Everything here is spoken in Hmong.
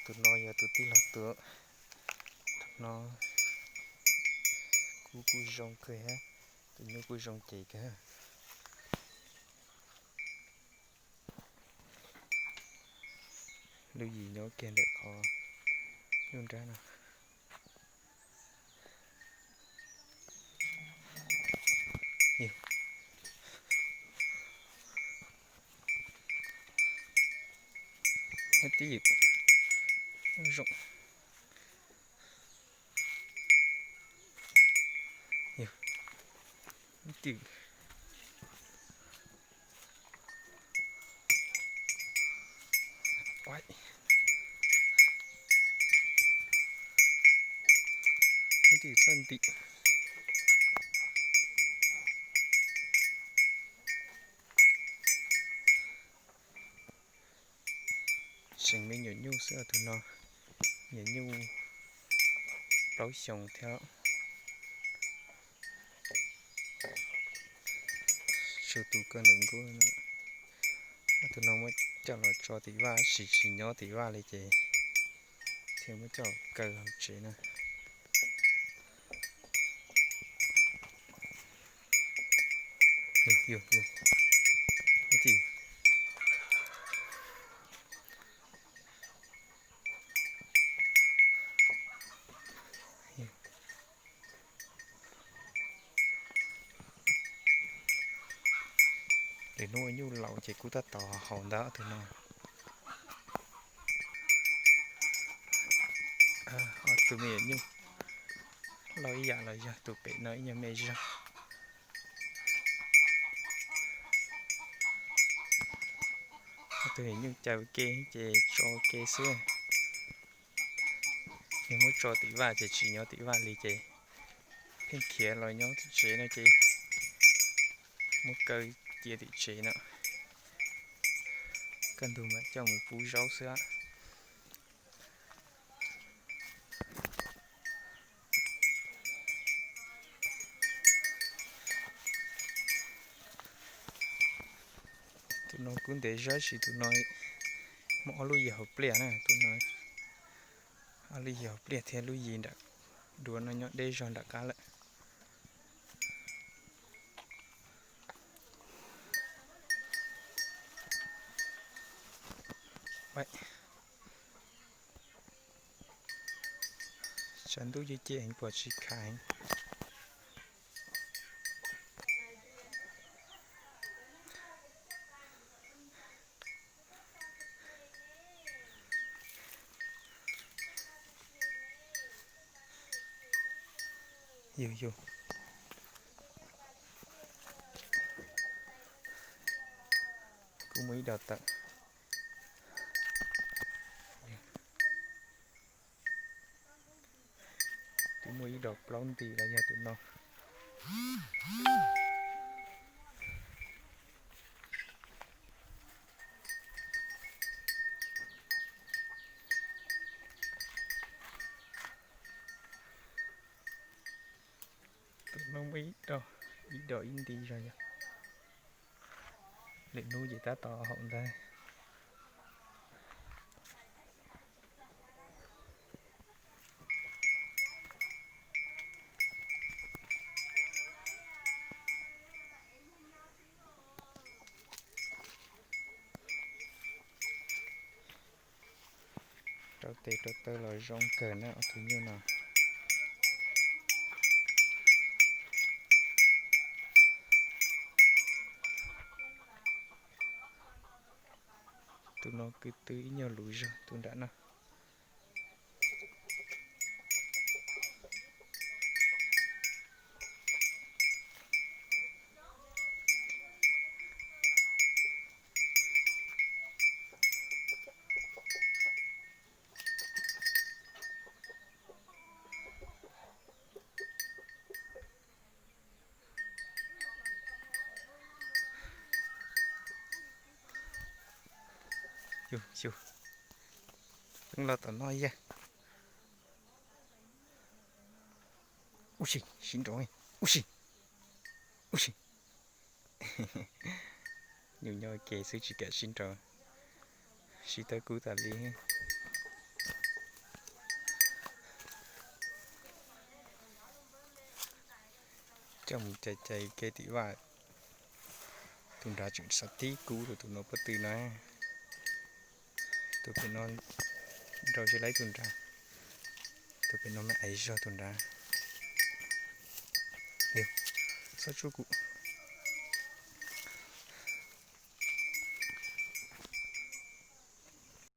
Tus no yog tus tij laug Tuam. Tus no kuj, kuj zoo kawg, tus nyuj kuj zoo ces kawg. Lub yim nyob kiag ntawm qhov nyuj nrab no. Yog, zoo. Yog, twm. Twm txoj ntim. Tseem me nyuam nyuj xwb os tus no, nyuam nyuj plaub xyoos thiab. Tshuav tus kawg ntawm nkuaj no. Tus no muab coj los tso tim vaj, tsis, tsis nyob tim vaj li ces thiaj muab coj kaw hauv tsev na. Yog, yog, yog. Lwm hnub ua nyuj laus ces kuj tab tom haus ntawd tus no. Ob tug me nyuam nyuj loj ib yam los yog tus pem no ib nyuag me zog. Ob tug me nyuam nyuj caw ke ces tso ke xwb. Yog muab tso tim vaj ces tsis nyob tim vaj li ces pheej khiav los nyob tim tsev no ces muab kaw cia tim tsev no. Kaj ntug mas coj mus pub zaub xwb. Tus no kuj ntev zog sis tus no muaj ob lub yim hauv pliaj na, tus no ob lub yim hauv pliaj thiab lub yim nram duav no nyob deb zog nram qab lawm. Tshav ntuj cem cem heev pom tsis khav heev. Yus yus, kuj muaj ib dos tawm. Twb muaj ib dos plaub nti los yog tus no. Tus no muaj ib dos, ib dos ib nti zog yog. Lwm hnub ces tab tom haum ntag. Rau tes rau taw los zoo kawg na ob tug nyuj no. Tus no kwv tw ib nyuag luv zog tus nram no. Yus, yus, peb los tom no yog. Ub si, sib nraus, ub si, ub si. Nyuj nyob ke xwb tsis kam sib nraus, sib tawb kub tas li. Coj mus cais cais kev tim vaj. Tus nrad tseem xav tib kub rau tus no pob tw na. Tus pem no nrau zes laib tus nrad. Tus pem no me aiv zog tus nrad. Txhob tsuj kuv.